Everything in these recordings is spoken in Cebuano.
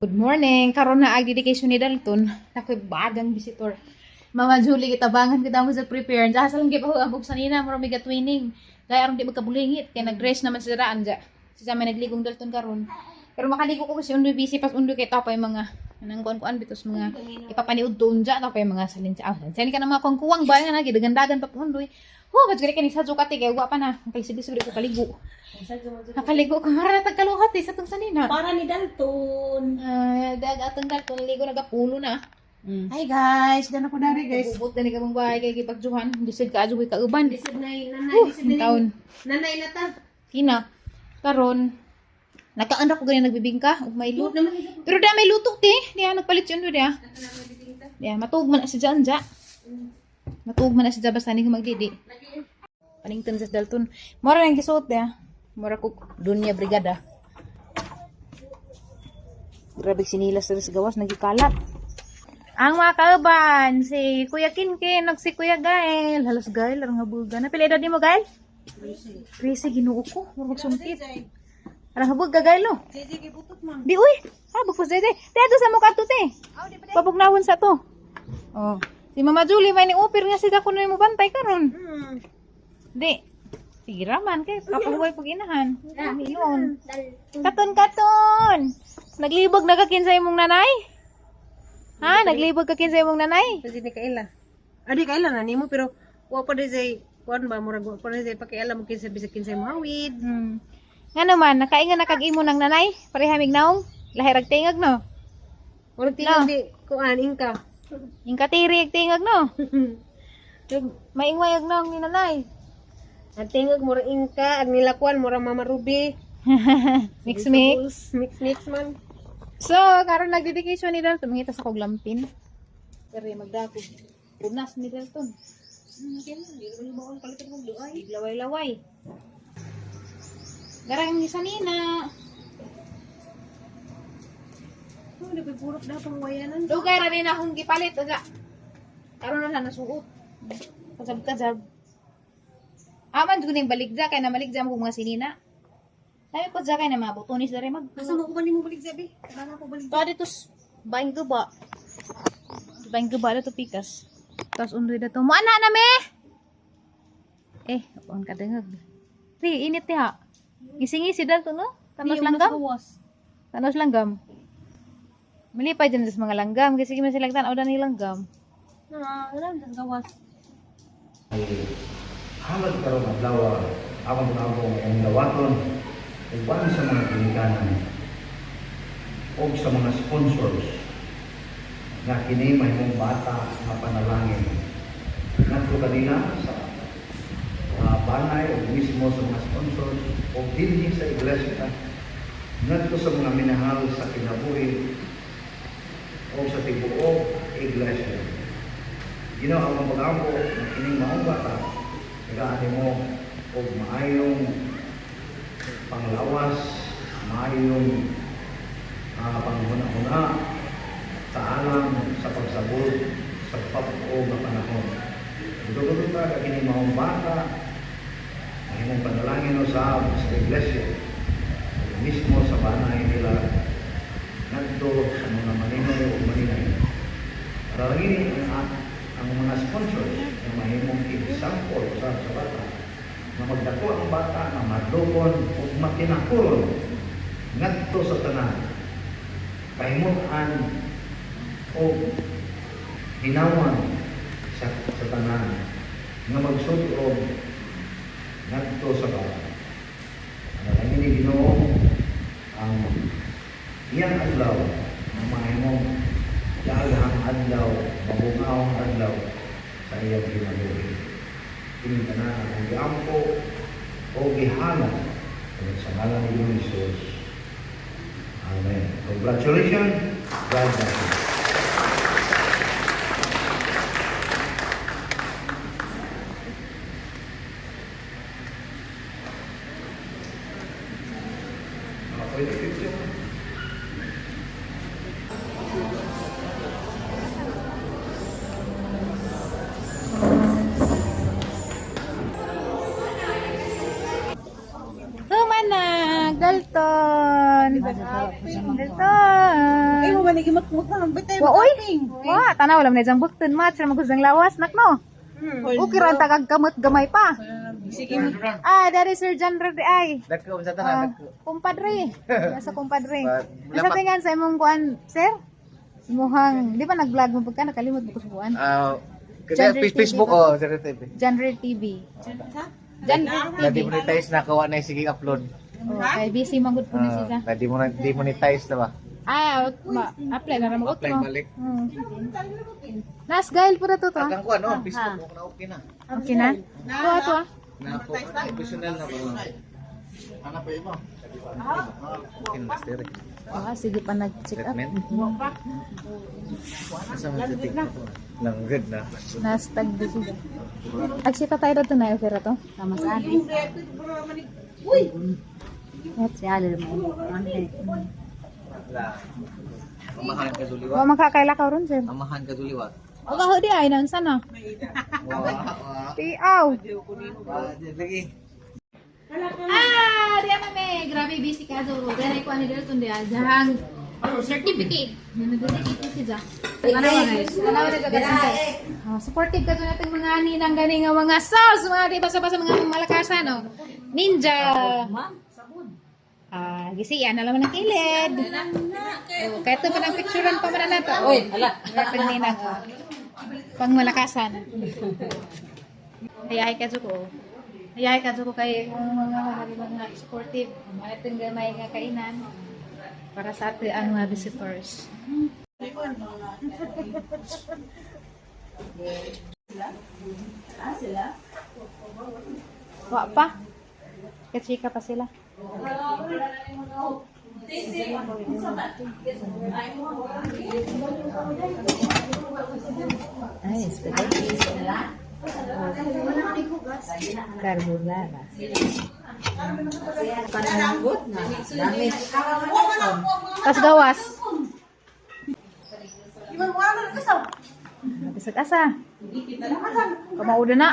Good morning. Karon na ag dedication ni Dalton. Nakoy bagang visitor. Mama Julie, kitabangan kita mo sa prepare. Diya sa lang gipahuabog sa nina, mura may gatwining. Kaya aron di magkabulingit kay nag-dress naman sa daan diya. Siya may nagligong Dalton karon. Pero makaligo ko kasi undoy busy pas undoy kay tapay mga anang kuan-kuan bitos mga ipapaniud doon dya tapay mga salin siya. Ah, salin ka ng mga kuwang ba nga gidagandagan pa po undoy. Ho, ba't gani kani sa jukati kay wa pa na. Kay sige sige ko kaligo. Nakaligo ko mara na tagkaluhat eh, sa tong sanina. Para ni Dalton. Ay, dag atong Dalton ligo nagapulo na. Hi guys, dan ako dari guys. Bubot na ni kamong bahay kay gipagjuhan. Lisod ka adyo kay kauban. Lisod na nanay, lisod na Taon. Nanay na ta. Kina karon nakaanda ko gani nagbibingka ug may Luto luto. naman ito. Pero da may luto te. Diya nagpalit yun do diya. Diya matuog man na si Jan ja. Matuog man na si Jan basta ni magdidi. Panington sa Dalton. Mora nang gisuot diya. Mora ko dunya brigada. Grabe sinilas sa gawas nagikalat. Ang mga kauban, si Kuya Kinkin, nag si Kuya Gael. Halos Gael, arang habuga na. Pila edad nimo, Gael? 13, ginoo ko. Murag sungkit. Arang habog ka, Gael, no? JJ kay butot man. Di, uy! Habog po, Zede. Te, ato sa mukha to, te. Pabugnawon sa to. Oh. Si Mama Julie, may ni-upir nga sila kuno mo bantay karon. Di. Sige raman, kay kapahuway pag inahan. Milon. Katon, katon! Naglibog na ka kinsa imong nanay? Ha? Naglibog ka kinsa imong nanay? Kasi ni kaila. Adi kaila na nimo pero wa pa day kuan ba murag wa pa day pakialam mo kinsa bisag kinsa mo hawid. Nga naman, nakainga na kag imo ng nanay? Pareha mig naong? Lahi rag tingag no? Murag tingog di kuan ingka. Yung katiri ag tingag no? Maingway ag naong ni nanay. Ang tingog murag ingka, ang nilakuan murag Mama Ruby. Mix mix. Mix mix man. So, karon nagdedication ni Dalton, mangita sa kog lampin. Pero magdakog. Punas ni Dalton. Laway-laway. Garang isa nina. Oh, nagpupurok na pang wayanan. Dugay ra din akong gipalit uga. Karon na na nasuot. Kajab-kajab. Aman jud ning baligja kay na maligja mo kung mga sinina. Sabi ko dya kay na mga butonis dere mag. Asa mo ko ba nimo balik sabi? Tara ko balik. To dito baing guba. Baing guba na to pikas. Tapos undoy na to. Mo ana na me. Eh, on kadangag. Ti init ti ha. Ngising-ngisi dal to no? Tanos langgam. Tanos langgam. Malipay dyan sa mga langgam. Kasi man sila tanaw na ni langgam. Na, wala sa gawas. Ay halad karon adlaw akong pag-ampo ang dawaton uban sa mga ginikanan og sa mga sponsors nga kini mahimong bata nga panalangin ngadto kanila sa banay o mismo sa mga sponsors o dinhi sa iglesia ngadto sa mga minahal sa kinabuhi o sa tibuok iglesia. Ginoo, ang pag-ampo ng kining maong bata, tagaan mo og maayong panglawas, maayong panghuna-huna, kaalam sa pagsabot sa pag-o nga panahon. Dugo ta ka kining maong bata, ang imong panalangin usab sa iglesia, ug mismo sa banay nila ngadto sa mga maninoy ug maninay. Panalangin ang mga sponsors na mahimong example sa bata na magdako ang bata na madlukon ug makinakuron ngadto sa tanan kahimutan o hinawan sa tanan nga magsud-ob ngadto sa bata. Panalangin ni Ginoo ang iyang adlaw na mahimong daghang adlaw, mabungahong adlaw sa iyang kinabuhi. Kini tanan akong giampo o gihalad sa ngalan ni Ginoong Hesus. Amen. Congratulations. God bless you. Pwede picture. Humanag, Dalton. Dalton. man gimot-mot na lang bitay. Wa oy. Wa, tanaw lang na jang bukton match ra magud lawas nak no. Okay ra ang tagag kamot gamay pa. Sige mo. Ah, dari Sir John Rede ay. Dagko sa Ah, tanan dagko. kumpadre. Nasa kumpadre. But, Nasa tingan sa imong kuan, sir? Muhang, di ba nag-vlog mo pagka nakalimot mo ko sa kuan? Ah, Genre TV Facebook ba? oh, Genre TV. Genre TV. Genre Na TV. demonetize na kawa na sige upload. Oh, kay busy man gud po ni siya. Na demonetize na ba? Ah, apply na ra mag Apply balik. Nas gail po na to to. Agang kuan no, Facebook na okay na. Okay na? To ato ah. Na po professional na ba? Ana pa imo. Okay na master. Ah, sige pa nag-check up. Treatment. Asa man sa TikTok? Lang good na. Nas tag busy. Agsita tayo dito na okay ra to. Tama sa akin. Si Alil mo. La. Amahan ka zuliwa. Wa makakaila ka ron sir. Amahan ka zuliwa. O ka di ay naunsa na. Wa. Tiaw. Lagi. Ah, di ama me. Grabe busy ka do. Dere ko ani dito kundi jahang certificate. Nanadedicate si Ja. Tanawa guys. Tanawa na jud. Oh, supportive ka natin mga ninang gani nga mga sauce, mga di basta-basta mga malakasan oh. Ninja. Ah, gisiyan na laman ng kilid. Oh, kahit ito pa ng picturean pa man na to. Oy, hala. Pag ninang oh. Pang malakasan. Ayahay ka ko. Ayahay ka ko kay ang mga mga mga supportive. Mga itong gamay nga kainan para sa ato ang mga visitors. Wa pa. Kachika pa sila. Ay, spaghetti. Carbonara. Pananggot na. Dami. Tas gawas. Bisag asa. Kamauda na.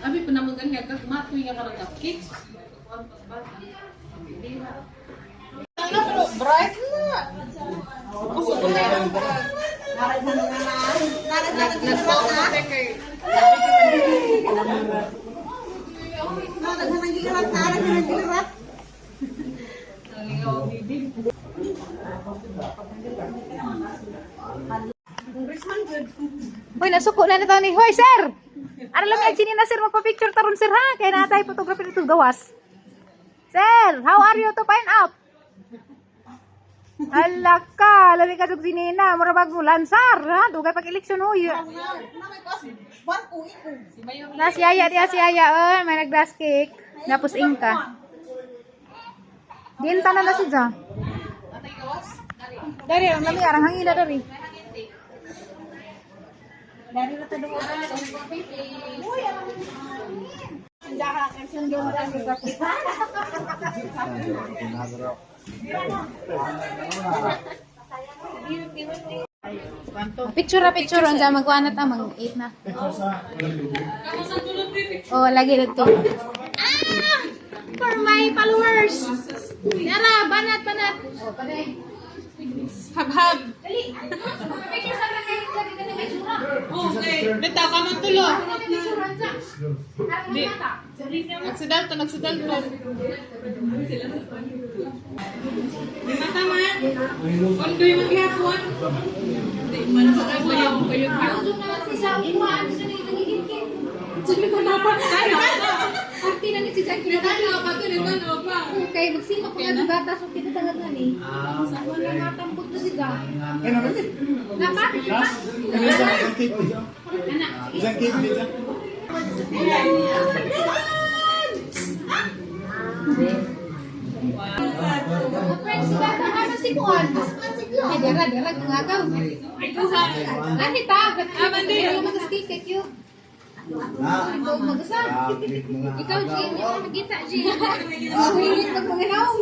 Abi pa naman ganyan ka kumatoy nga karon ka cakes. Bright na. Hoy, nasuko na nito ni Hoy, sir! Ano lang yung na sir, magpa-picture taron sir ha? Kaya na tayo photography dito gawas. Sir, how are you to find up? Ala ka, labi ka jug sinina, mura bag mo lansar ha, dugay pag eleksyon hoy. Nas yaya diya si yaya, oy, may nag-glass cake. Napos ingka. Diin tanan na siya. Dari, ang lami arang hangina dari. Picture na picture, ang magkuha na ta, mag 8 na. Oh, lagi dito. Ah! For my followers! Nara, banat, banat. Oh, panay. Habhab. Dali. Picture sa kay lagi ka na may tsura. Okay. Bitaw ka man tulo. Ano may tsura dyan? Arang nata. Nagsidal to, nagsidal to. Di mata man. Ondo yung gihapon. Di man sa kayo kayo. Ang naman si sa umaan siya nang nangigit. Sabi ko na pa. Party na ni si Jackie. Nitano pa to, nitano pa. Okay, magsima ko nga gatas o kita tangag nga ni. Wala matambot na si Jack. Napa? Anak. Friends, si Tata, ano si Kuan? Ay, dara, dara, gungagaw. Lani ta, Ah, bandi. Mag-stick, kay Q. Ikaw mag-usap. Ikaw, Jean, hindi mo magkita, Jean. Mahilig magmanginaw.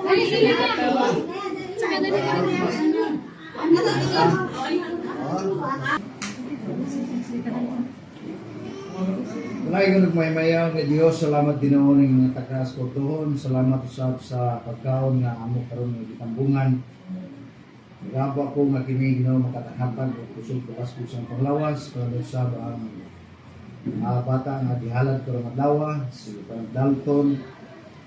Dali sila na. Saka dali, dali. Malay ko nagmaymayaw nga Dios, salamat Ginoo ning mga tagas ko tuhon, salamat usab sa pagkaon nga amo karon nga gitambungan. Nagaba ko nga kini Ginoo makatahatag og kusog bukas kusang panglawas para usab ang mga bata nga gihalad karong adlaw, si Father Dalton,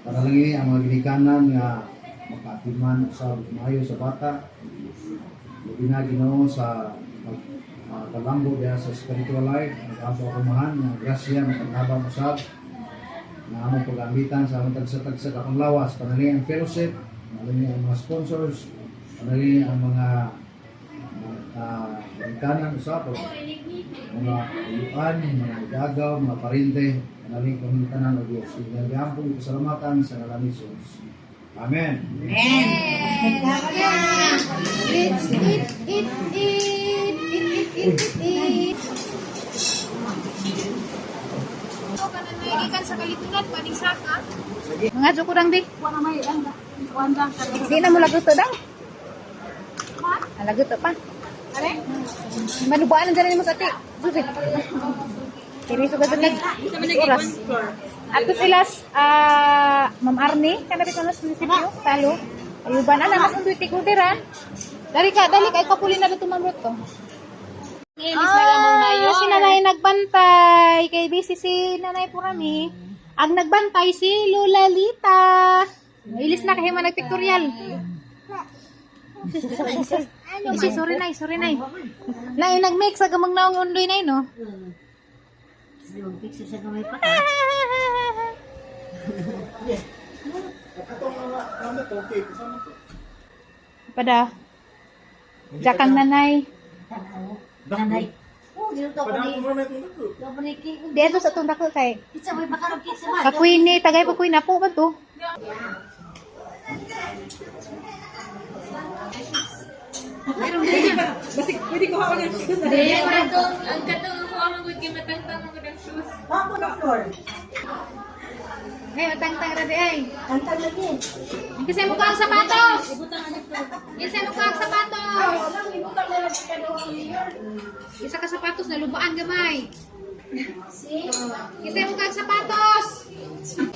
para lang ini ang mga ginikanan nga makaatiman usab og maayo sa bata. Labi na Ginoo sa pagkalambo diha sa spiritual life, nag-ampo ako mahan nga grasya makatabang usab na among pag-ambitan sa among tagsa-tagsa ka panglawas, panali ang fellowship, panali ang mga sponsors, panali ang mga ginikanan usab o mga uyuan, mga igagaw, mga parente, panali ang tanan o Diyos. Ginagampong pasalamatan sa ngalan ni Jesus. Amen. Eat, eat, eat, eat, eat, eat, eat, eat. Gikan sa kalitunan, paning saka. Mga joko lang di. Di na mo laguto daw. Laguto pa. Manubaan ang dyan mo sa ati. Susi. Kiri sugat nag oras. Ato sila, Ma'am Arnie, kanabit na mas munisipyo, talo. Ayuban, ana, mas undoy tikudiran. Dali ka, dali ka, kapuli na dito Ma'am Ruth to. Ah, si nanay nagbantay. Kay busy si nanay Purami. Ang nagbantay si Lola Lita. Ilis na kayo man nagpictorial. Isi, sorry nay, sorry nay. Nay, nag-mix sa gamang naong undoy nay, no? Pada. Jakang nanay. Nanay. Dito sa itong dako kay. Kakuin ni, tagay pa kuin na po ba to? Ang katong ako ang good kay matangtang ako ng shoes. Ay, matangtang rabi ay. Kasi mo ka ang sapatos. Kasi mo ka ang sapatos. Isa ka sapatos na lubaan gamay. Kasi mo ka ang sapatos.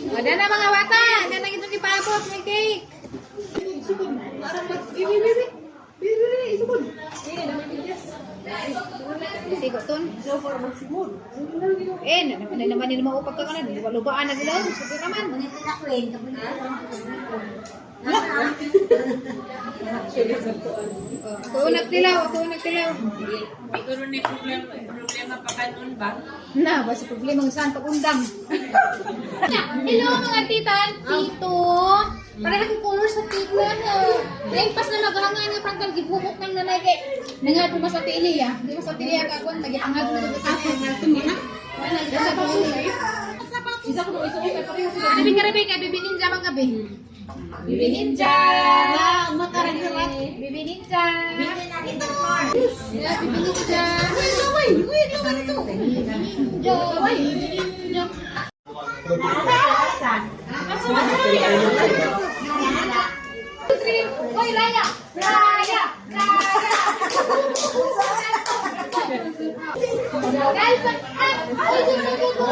O, na mga bata. Dana itong ipaabot. May cake. Sigo ton. Eh, na naman na naman nila maupag ka kanan. Lubaan na sila. Sige naman. Ako nagtilaw, ako nagtilaw. Siguro na problema, problema pa kanon ba? Na, basta problema ang saan pag-undang. Hello mga tita and tito. Para akong color sa tita no. Naimpas na maghangan nga prangkal gibukok ng nanay kay nangad mo sa tili ya. Di mo sa tili ka kon magihangad mo sa tapon. Wala na sa tili. Isa ko isa ko pareho sila. Ano bi karabi kay Bibi Ninja man gabi. Bibi Ninja. Makaran Bibi Ninja. Bibi Ninja. Uy, uy, uy, ito. Bibi Ninja. Bibi Ninja. Three, Hoy, Raya! Raya! Raya! Guys, ah! Uy, uy, uy, uy,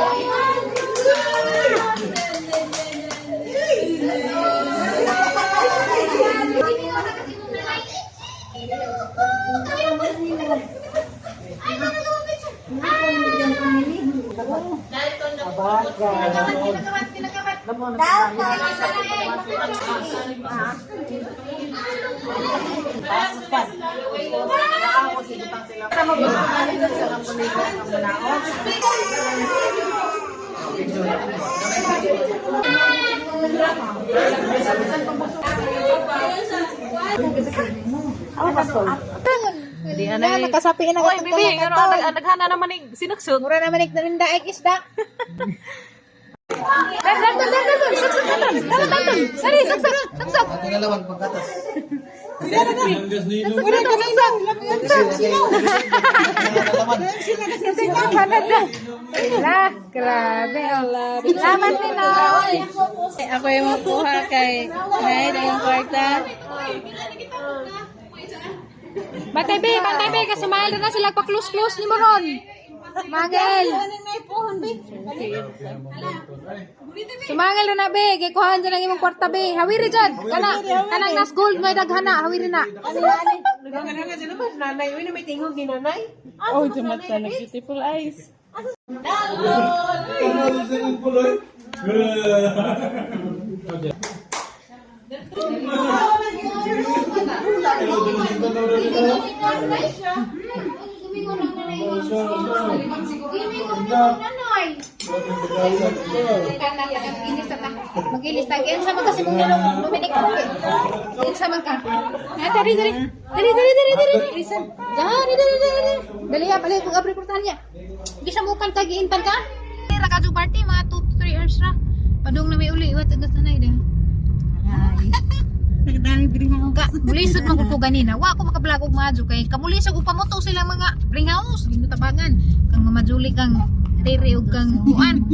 Di Na, nakasapi na Oy, bibi, ano naghana naman ni sinuksok. Mura naman ik isda. Dan, dan, dan, dan, dan, saksak, dan, dan, dan, dan, sari, saksak, saksak. Tinalawan pagkatas. Saksak, saksak, saksak. Lah, grabe. Salamat nila. Ako yung makuha kay Nay ng kwarta. Bantay be, bantay be, kasi mahal na sila pa close close ni mo ron. Mangel. Sumangel na be, kay kuhaan dyan ang imong kwarta be. Hawiri dyan. Kana kanang nas gold may daghana, hawiri na. Nagkana dyan naman, nanay. Uy, na may tingog ni nanay. Oh, dumata na beautiful eyes. Magilis ta sa man kasi mong nilong Dominic Roque. Unsa man ka? Ah, dali dali. Dali dali dali dali. Dali dali dali. Dali ya, balik kog abri portahan niya. Gisamukan ka giintan ka. Ra ka party mga 2 to 3 hours ra. Padung na may uli, wat na sanay de. Ka, mulisod man gud ko ganina. Wa ko makablog og maadyo kay kamulisod og pamuto sila mga greenhouse ginutabangan kang Mama Julie, kang Tere ug kang Juan,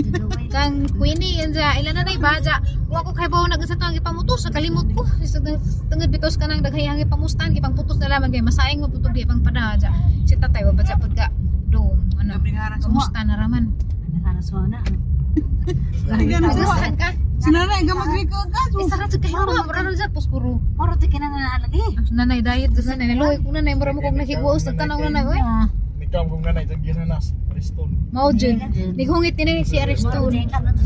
kang Queenie yan sa ila na nay baja. Wa ko kay bawo nag sa tuang ipamuto sa kalimot ko. Sa tungod bitos kanang daghayang ipamustan gipangputos na lamang kay masaing mo putog di pang padaja. Si tatay wa ba pud ka dong ano kumusta na raman. Nagasahan ka? Sinanay, gamagriko ka. Isa ra jud kayo ba? Mura ra jud pos puro. Moro ti kinanalagi. Ang nanay diet jud nanay naluoy ko nanay mura mo kog nakiguos nagtanaw nanay oy. Nikam kong nanay itong ginanas. Ariston. Mao jud. Nighungit ni si Ariston.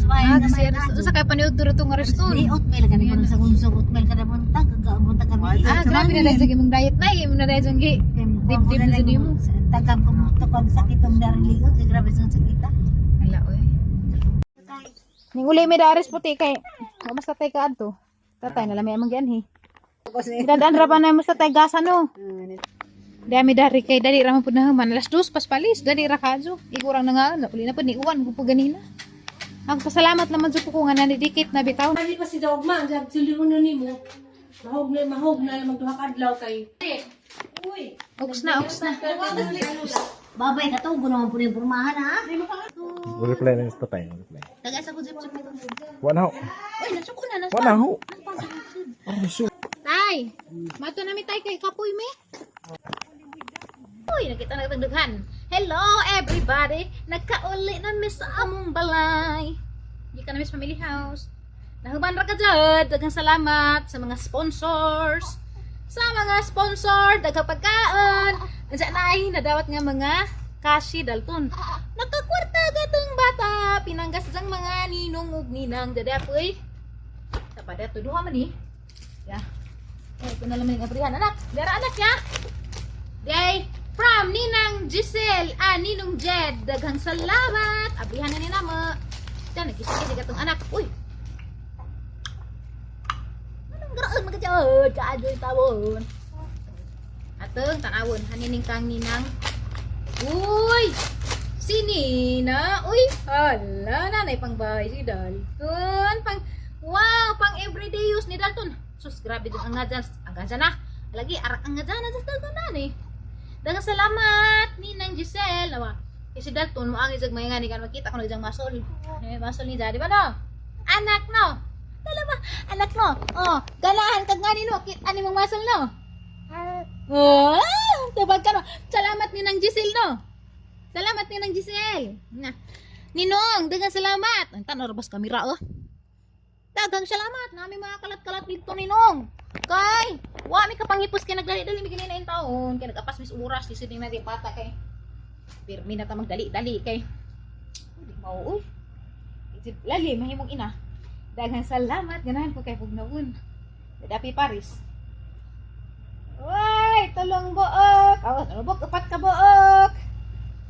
Ah, si Ariston. Unsa kay paniud duro tong Ariston? Ni oatmeal ka ni kuno sa kunsog oatmeal ka na buntag, buntag kami. Ah, grabe na dahil sa imong diet na imo na dahil gi. Dip-dip na jud nimo. Tagam ko mo to kon sakit tong dariligo, kay grabe sa sakit. Hala oy. Ning uli may daris puti kay wa mas tatay ka adto. Tatay na lami amang gianhi. Dadaan ra pa na mas tatay gasa no. Dami dari kay dali ra man pud na human alas 2 pas palis dali ra kadyo. Igurang na nga na uli na pud ni uwan ko pud ganina. Ang pasalamat naman jud ko nga nanidikit na bitaw. Hindi pa si Dogma, ang silihon na nimo. Mahog na magduha ka adlaw kay. Uy, Oks na, oks na. Babay ka to, guno man pud yung pormahan ha. Reply na sa tatay. Reply. Taga sa ko jip jip. Wa na ho. Uy, nasuko na nasa. Wa na ho. Tay, mato na mi tay kay kapoy mi. Uy, nakita na kitang daghan. Hello everybody. Nagkauli na mi sa among balay. Di ka na mi sa family house. Nahuman ra ka jud. Daghang salamat sa mga sponsors. Sa mga sponsor, daghang pagkaon. Unsa na ay nadawat nga mga kashi Dalton. Nakakwarta gatong bata. Pinanggas sang mga ninong ug ninang dadapoy. Sa pada duha man ni. Ya. Eh, ito na lang yung abrihan. Anak, dara anak ya. Day, from Ninang Giselle, ah, Ninong Jed. Daghang salamat. Abrihan na ni namo. Diyan, nagkisig katong anak. Uy. Anong garaon magkajod? Kaadyo yung tawon. Atong tanawon, hanining kang Ninang. Uy! Si Nina! Uy! Hala, nanay pang bahay si Dalton. Pang, wow! Pang everyday use ni Dalton. Sus, grabe din ang nga dyan. Ang nga dyan na. Lagi, arak ang nga dyan. Ang Dalton na ni. Daghang salamat, Ninang Giselle. Awa, kay si Dalton, mo ang isag may nga ni kan makita ko na isang masol. Eh, masol ni Daddy ba no? Anak no? Dalawa, anak no? Oh, ganahan kag nga nino, kita ni mong masol no? Oh, tubag ka no. Salamat Ninang Giselle no. Salamat Ninang Giselle. Na. Ninong, daghang salamat. Ang tanor bas kamera oh. Daghang salamat nami mga kalat-kalat dito Ninong. Kay, wa mi kapanghipos kay nagdali-dali mi ganina in taon kay nagapas mis oras lisod ni natin bata kay. Pirmi na ta magdali-dali kay. Uy, di mao uy. Isip lali mahimong ina. Daghang salamat ganahan ko kay pugnawon. Dadapi Paris. Uy, tulong buok. Oh, buok upat ka buok.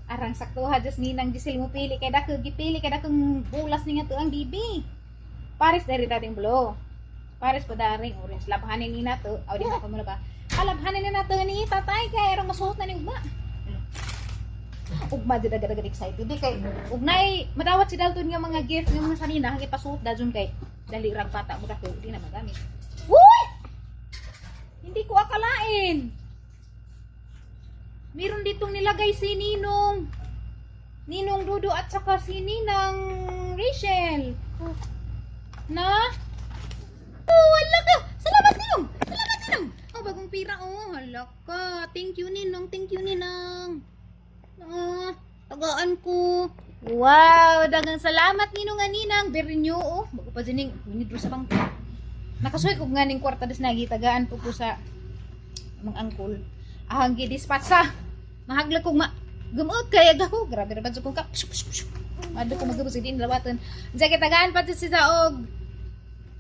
Arang saktuha Diyos ninang Giselle mo pili kay dako gipili kay dakong bulas ni nga tuang bibi. Paris dari dating blue. Paris pa daring orange. Labhanin ni nato. Aw di pa mo na ba? Alabhanin ni nato ni tatay kay arang masuot na ni ugma. Ugma jud agad excited di kay ugnay madawat si Dalton nga mga gift nga mga sanina hanggang pasuot dajun kay dali rang bata mo dako di na magamit. Uy! Hindi ko akalain. Meron ditong nilagay si Ninong. Ninong Dudo at saka si Ninang Rachel. Na? Oh, wala ka! Salamat, Ninong! Salamat, Ninong! Oh, bagong pira, oh. Hala ka. Thank you, Ninong. Thank you, Ninang. Ah. Tagaan ko. Wow, daghang salamat ninong aninang very new oh. Bago pa dining winidro sa bangko. Nakasuhi ko nga ning kwarta des nagitagaan po ko sa mga angkol. Ahang gidispatch sa. Mahaglag kog ma gumuot kay ako. Grabe ra ba jud kong ka. Psuk, psuk, psuk. Madto ko magubos din lawatan. Diya gitagaan pa jud siya og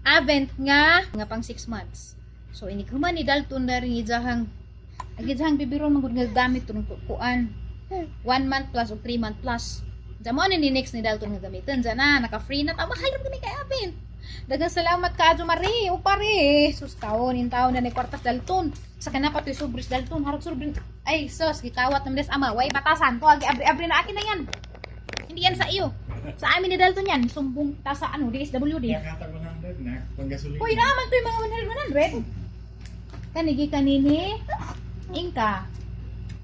Avent nga nga pang 6 months. So inig human ni Dalton na rin ijahang ag ijahang bibiron man gud nga gamit tunong kuan. 1 month plus o 3 month plus. Diyan mo ni next ni Dalton nga gamitin. Diyan na, naka-free na. Tama, mahal rin kay Avent. Daghang salamat ka, Adjo Marie. O pare, sus taon, in taon na ni kwartas Dalton. Sa kanapa to'y sobris Dalton. Harap sobrin. Ay, sus, gikawat naman des ama. Way batasan. To, agi abri-abri na akin na yan. Hindi yan sa iyo. Sa amin ni Dalton yan. Sumbong ta sa ano, DSWD. Yakatag 100 na, panggasolina. Uy, naman to yung mga 100, 100. Kanigi kanini. Ingka.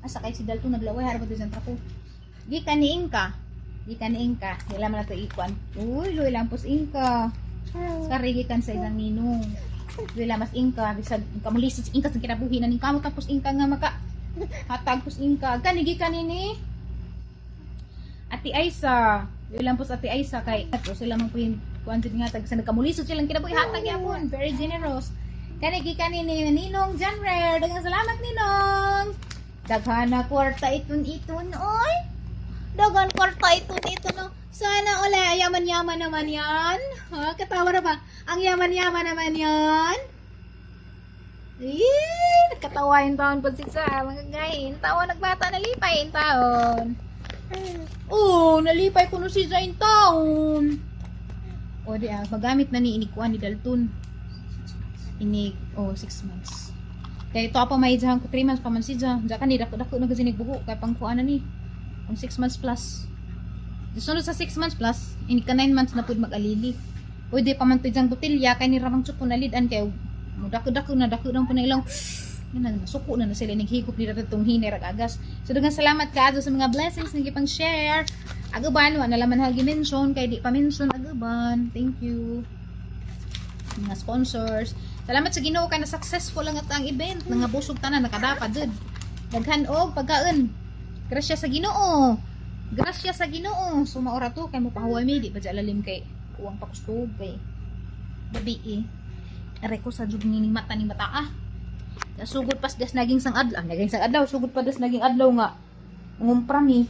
Asa kay si Dalton naglaway harap to sa trako. Gikan ni Ingka. Gikan ni Ingka. Ila man na to ikuan. Uy, luy lampos Ingka. Kari gikan sa isang ninong. Luy lamas Ingka bisag kamulisit Ingka sa kinabuhi na ning kamo tapos Ingka nga maka hatag pos Ingka. Kani gikan nini. Ate Aisa. Luy lampos Ate Aisa kay ato sila man kuyin kuan jud nga tag sa nagkamulisod silang kinabuhi hatag yapon. Very generous. Kani gikan ni Ninong Janrer. Daghang salamat Ninong. Daghan na kwarta itun-itun oy. Daghan kwarta itun-itun oh. Sana uli yaman-yaman naman yan. Ha, katawa na ba? Ang yaman-yaman naman yan. Eh, nagkatawa yung taon pag sa mga gahin. Taon nagbata nalipay yung taon. Oh, nalipay ko no si Zain taon. O di ah, magamit na ni inikuan ni Dalton. Inig, oh, 6 months. Kaya ito pa may ko 3 months pa man siya. Diyan ka ni dako dako na kasi buho kay pangkuan na ni. Ang 6 months plus. Sunod sa 6 months plus, inig ka 9 months na pud mag-alili. Pwede pa man to diyang botelya kay ni ramang tsuko na lidan kay mo dako dako na dako nang na ilang yan na masuko na na sila naghigop nila itong hinay agas. So daghang salamat ka sa mga blessings nga gipang share. Agaban wa na laman ha gi-mention kay di pa mention agaban. Thank you mga sponsors. Salamat sa Ginoo kay na successful ang atang event. Nga busog tanan nakadapa jud. Daghan og pagkaon. Grasya sa Ginoo. Grasya sa Ginoo. So maora to kay mo pahuway mi di ba dya lalim kay uwang pakustog kay gabi eh. Aray ko sa jud ni mata ni mata ah. Sugod pas des naging sang adlaw, naging sang adlaw, sugod pa des naging adlaw nga ngumpra ni.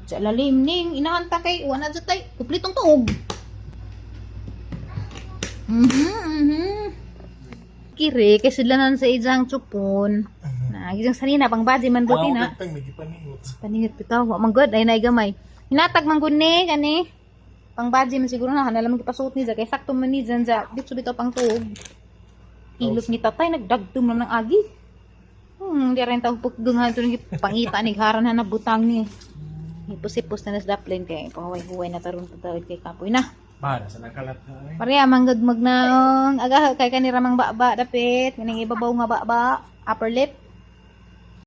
Dya lalim ning inahanta kay wala jud tay kuplitong tuog. Kire, kay sila sa ijang tsupon. Na, ijang sanina, pang baji man buti na. Pang nagipaningot. Paningot bitaw, wa man good, ay naay gamay. Hinatag man gud ni, kani. Pang baji man siguro na, hanala man gipasuot ni kay sakto man ni dyan sa, dito bitaw pang tuog. Ilot ni tatay, nagdagdum naman ng agi. Di rin tawag pagdungan ito ng pangita ni haran na nabutang ni. Hipos-hipos na nasdaplin kay pahuway-huway na taron tatawid kay kapoy na. Para sa nakalat na ay. Pareha manggagmag na aga kay kanira mang baba dapit kaning ibabaw nga baba upper lip.